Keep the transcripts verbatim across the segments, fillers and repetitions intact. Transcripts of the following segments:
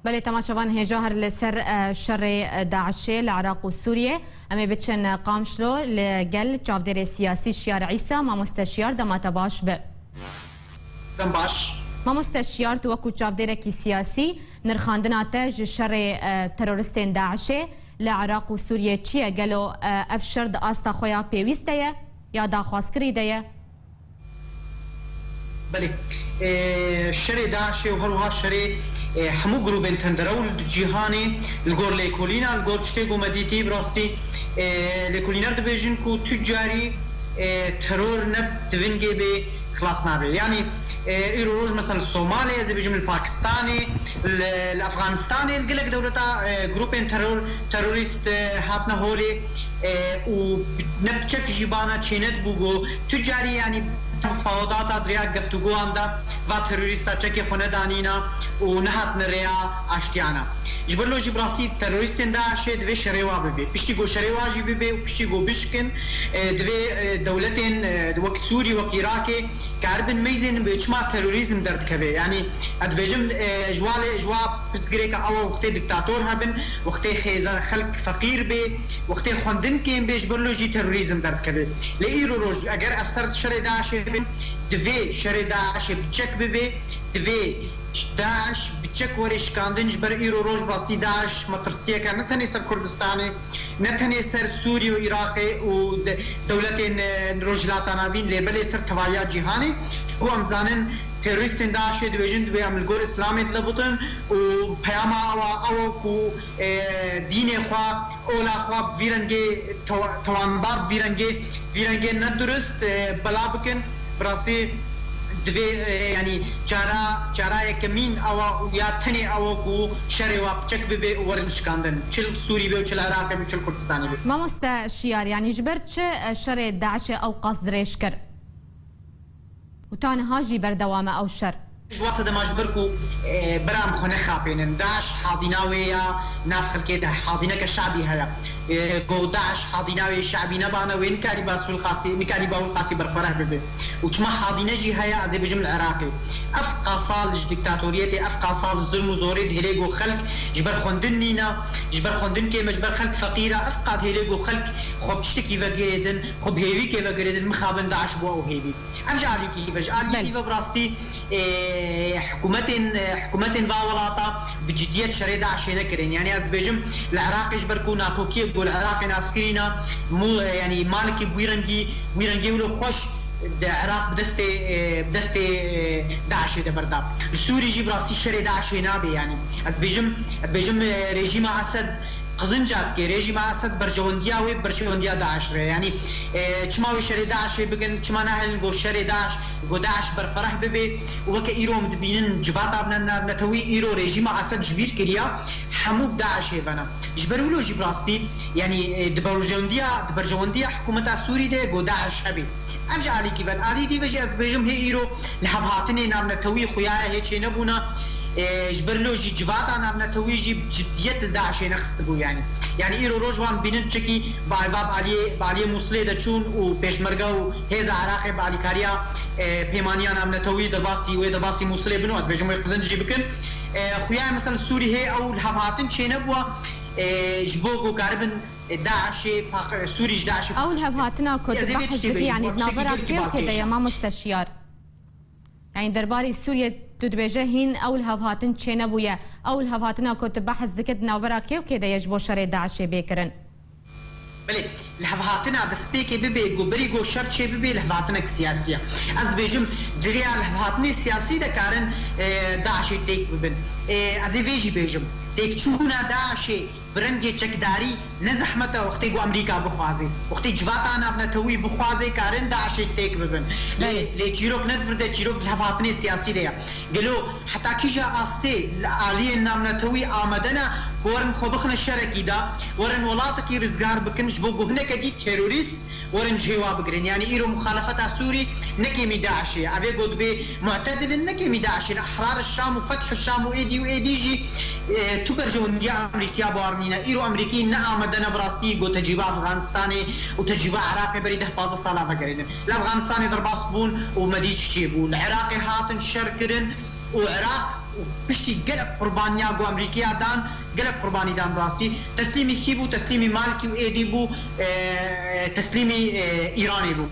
Belê, temaşevan hêja her li ser, e, şerê, e, DAIŞê li Iraq û Sûriyê. Em ê biçin, e, Qamişlo li gel çavdêrê siyasî Şiyar Îsa. Mamoste Şiyar, dema te baş be. Dem baş. Mamoste Şiyar, tu wekû çavdêrekî siyasî, nirxandina te ji şerê, e, teroristên DAIŞê li Iraq û Sûriyê çi ye? Gelo, e, ev şer di asta xwe ya pêwîst de ye ya daxwazkirî de ye? Belê. E, şerê DAIŞê û her wiha şerê, e, hemû grûbên tenderew li cîhanê li gor lêkolîna, li gor tiştê ku me dîtî, bi rastî, e, lêkolîner dibêjin ku tu carî, e, teror ne di vingê bê xilas nabe. Yanî, e, îro roj mesela li Somalê, ez ê bêjim li Pakistanê, li, li Efxanistanê, li gelek dewleta, e, grûpên teror, terorîst, e, hatine holê, e, û ne piçek jî bana çênedibû ku tu carî, yanî, mufawedata di rêya geftûgoyan de va terorîsta çekê xwe nedanîna û nehatine rêya aştiyana. Ji ber lo jî bi rastî terorîstên DAIŞê divê şerê wa bibe. Piştî ku şerê wa jî bibe û piştî ku bişkin, e, divê, e, dewletên, e, wek Sûrî, wek Îrakê karibin meyzên bi çima terorîzm derdikeve. Yanî, ez dibêjim, e, ji wa lê, ji wa pirsgirêka ew e, wextê diktator hebin, wextê xêza xelk feqîr bê, wextê xwendin kêm bê, ji ber lo jî terorîzm derdikeve. Lê îro roj, eger ev ser şerê DAIŞê bin, divê şerê DAIŞê bi çek bibe, divê DAIŞ bi çek were şikandin, ji ber îro roj rastî DAIŞ metirsiyeke ne tenê ser Kurdistanê, ne tenê ser Sûrî û Iraqê û de-, dewletên, e, Rojhilata Navîn, lê belê ser tevahiya cîhanê. Ku em zanin, terorîstên DAIŞê dibêjin, divê em li gor Îslamê dilebitin û peyama ew a, ew e ku, e, dînê xwe, ola xwe bi vî rengê tewa-, tewanbar, bi vî rengê, vî rengê nedurist, e, bela bikin. Bi rastî divê, e, yanî cara, cara yekemîn ew e û ya tenê ew e ku şerê wa piçek bibe û werin şikandin. Çi li Sûrî be û çi li Iraqê be û çi li Kurdistanê be. Mamoste Şiyar, yanî ji ber çi, e, şerê DAIŞê ew qas dirêj kir? Û ta niha jî berdewam e ew şer. Ji wa sedema ji ber ku, e, bera em xwe nexapênin. DAIŞ hadîna wê ya nav xelkê de, hadîneke şabî heye. E, ku DAIŞ hadîna wê şabî nebana, wê nikarîba Sûlqasî, nikarîba Wîlqasî berxwereh bibe. Û çima hadîne jî heye, ez ê bijim li Iraqê. Ev qasal ji dîktatoriyetê, ev qasal ji zilm û zorê dihêlê ku xelk ji ber xwendin nîne, ji ber xwendin kêm e, ji ber xelk feqîr e, ev qad hêlê ku xelk xwe bi tiştekî vegirêdin, xwe bi hêvîkê vegirêdin, mixabin DAIŞ bû ew hêvî. Ev ji alîkî ve, ji aliyekî Belê. ve bi rastî, e, hikûmetên, e, hikûmetên va welata bi ciddiyet şerê DAIŞê nekirin. Yanî ez dibêjim li Iraqê ji ber ku nakokiyek ku li Iraqê nas kirîna, mû, e, yanî malekî bi wî rengî, wî rengê wilo xweş di Iraq bi destê, e, bi destê, e, DAIŞê de berda. Li Sûrî jî bi rastî şerê DAIŞê nabe yanî. Ez dibêjim, ez dibêjim, e, rejîma Esed qizinca dike. Rejîma Esed berjewendiya wê, berjewendiya DAIŞ re. Yanî, e, çima wê şerê DAIŞê bikin, çima nahêlin ku şerê DAIŞ, ku DAIŞ berfereh bibe û weke îro em dibînin civata navnetewî îro rejîma Esed ji bîr kiriya, hemû bi DAIŞê ve ne. Ji ber wilo jî bi rastî, yanî, e, di berjewendiya, di berjewendiya hikûmeta Sûrî de ku DAIŞ hebe. Ev ji alîkî ve. Alîkî ve jî ez dibêjim hê îro li hevhatinê navnetewî xuya ye, hê çênebûna. E, ji ber lo jî civata navnetewî jî bi ciddiyet li DAIŞê nexistibû yanî. Yanî îro roj wan bînin çekî bi, bi aliyê, bi aliyê Mûsilê de çûn û pêşmerge û hêza Iraqê bi alîkariya, e, pêmaniya navnetewî derbasî wê, derbasî Mûsilê bin û ez dibêjim wê qizin jî bikin. E, xuya ye mesela li Sûrî hê ew li hevhatin çênebûwa, e, ji bo ku karibin DAIŞê, Paq-, Sûrî ji DAIŞê Ew li hevhatina ku tu behs dikî, yanî di navbera kê û kê de ye, mamoste Şiyar? Yanî derbarê Sûriyê tu dibêje hîn ew li hevhatin çênebûye. Ew li hevhatina ku tu behs dike di navbera kê û kê de ye ji bo şerê DAIŞê bê kirin? Belê, li hevhatina destpêkê bibe, ku berî ku şer çê bibe, li hevhatinek siyasî ye. Ez dibêjim, di rêya li hevhatinê siyasî de karin, e, DAIŞê têk bibin. E, ez ê vê jî bêjim. Têkçûna DAIŞê bi rengê çekdarî ne zehmet e wextê ku Amerîka bixwaze. Wextê civata navnetewî bixwaze karin DAIŞê têk bibin. Lê, Belê. lê çîrok ne di vir de, çîrok di hevhatinê siyasî de ye. Gelo heta kîja astê li aliyên navnetewî amade ne ku werin xwe bixine şerekî de, werin welatekî rizgar bikin ji bo ku hineke dî terorîst werin cihê wa bigirin. Yanî îro muxalefeta Sûrî ne kêmî DAIŞê ye. Ev ê ku dibê mu'tedil in, ne kêmî DAIŞê ne. Ehrar Şam û Feth Şam û êdî û êdî jî, e, tu berjewendiya Amerîkiya bar nîne. Îro Amerîkî ne amade ne bi rastî ku tecrîba Afganistanê û tecrîba Iraqê berî deh pazdeh sala vegerînin. Li Afganistanê derbas bûn û me dît çi çêbû. Li Iraqê hatin şer kirin û Iraq Piştî gelek qurbaniya ku Amerîkiya dan, gelek qurbanî dan rastî. Teslîmî kî bû? Teslîmî Malkî û êdî bû, e, teslîmî, e, Îranê bû.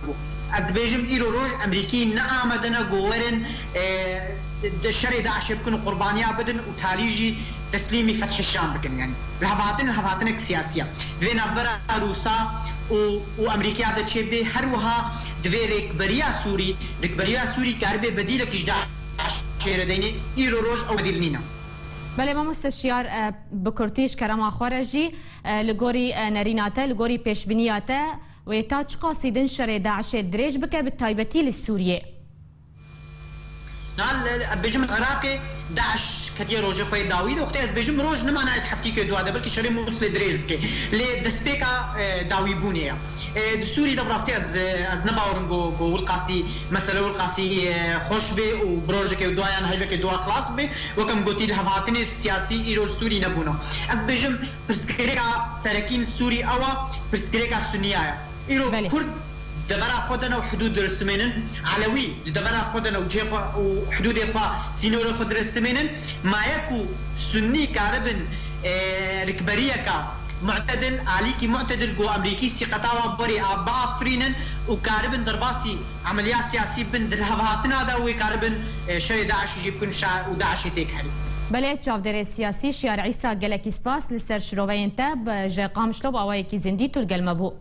Ez dibêjim îro roj Amerîkî ne amade ne ku werin, e, di şerê DAIŞê bikin û qurbaniya bidin û talî jî teslîmî Fethî Şam bikin. Yani li hev hatin, li hev hatinek siyasî ye. Divê navbera Rûsa û, û Amerîkiya de çêbê, her wiha divê rêkberiya Sûrî, rêkberiya Sûrî karibe bedîlekî ji DAIŞê re deynê. Îro roj ew bedîl nîne. Belê mamoste Şiyar, e, bi kurtî ji kerema xwe re jî, e, li gorî, e, nerîna te, li gorî pêşbîniya te, wê ta çiqasî din şerê DAIŞê dirêj bike, bi taybetî li Sûriyê? Na, li, li, em bêjin Iraqê DAIŞ ketiye rojê xwe yê dawî de, wextê ez bêjim roj, ne manayê di heftîkê dua de, belkî şerê Mûsilê dirêj bike. Lê destpêka, e, dawîbûnê ye. E, di Sûrî de bi rastî ez, e, ez ne bawerim ku, ku Wilqasî, mesele Wilqasî, e, xweş bê û bi rojekê û dua yan heyvekê dua xilas bibe. Wek em gotî, li hevhatinê siyasî îro li Sûrî nebûne. Ez dibêjim pirsgirêka serekî li Sûrî ew e, pirsgirêka Sunniya ye. Îro Belê. Kurd devera xwe de ne û hidûd dirisimênin, Elewî li devera xwe de ne û cihê xwe û hidûdê xwe, sînorê xwe dirisimênin, maye ku Sunnî karibin, e, rikberiyeka mu'tedil, alîkî mu'tedil ku Amerîkî sîqeta wan berê a biafirînin û karibin derbasî emeliya siyasî bin, di lihevhatina de wê karibin, e, şerê DAIŞê jî bikin şa-, û DAIŞê têk herî. Belê, çavdêrê siyasî Şiyar Îsa, gelekî spas li ser şiroveyên te. Bi ji Qamişlo bi awayekî zindî tu li gel me bû.